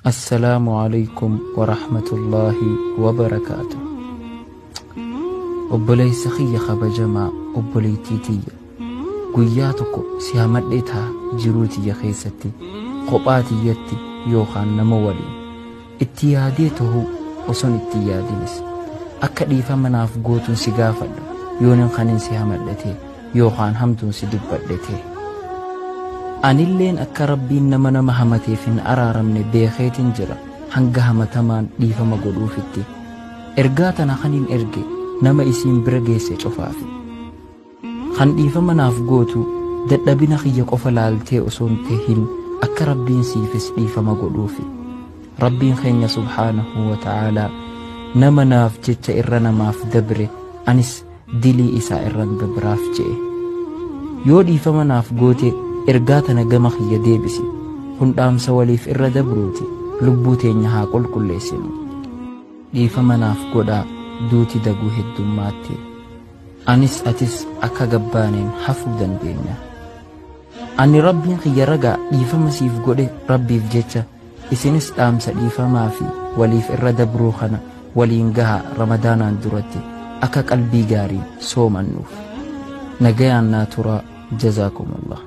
Assalaamu Aleeykum Warahmatullaahi Wabarakaatuh. Obboleessa kiyya kabajamaa, obboleettii tiyya, guyyaa tokko si hamadhee taha jiruu tiyya keessatti, kophaa tiyyatti yookaan nama waliin. Itti yaadee tahuu oson itti hin yaadinis. Akka dhiifama naaf gootun si gaafadha yoonin kanin si hamadhe ta'e yookaan hamtuun si dubbadhe ta'e. Anilleen akka Rabbiin nama nama hamateef hin araaramne beekeetin jira hanga hamatamaan dhiifama godhuufitti. Ergaa tana kanin erge nama isiin bira geesse cufaafi. Kan dhiifama naaf gootu dadhabina kiyya qofa laaltee osoo hin tahin akka Rabbiin siifis dhiifama godhuufi. Rabbiin keenya subhaanahu wa ta'aalaa nama naaf jecha irra namaaf dabre anis dilii isaa irran dabraaf je'e. Yoo dhiifama naaf goote ergaa tana gama kiyya deebisi. Kun dhaamsa waliif irra dabruuti. Lubbuu teenya haa qulqulleessinu. Dhiifama naaf godhaa duuti daguu heddummaatte. Anis atis akka gabbaaneen hafuu dandeenya. Ani Rabbiin kiyya ragaa dhiifama siif godhe Rabbiif jecha isinis dhaamsa dhiifamaa fi waliif irra dabruu kana waliin gahaa Ramadaanaan duratti akka qalbii gaariin soomannuuf. Nagayaan naa turaa Jazaakumullah.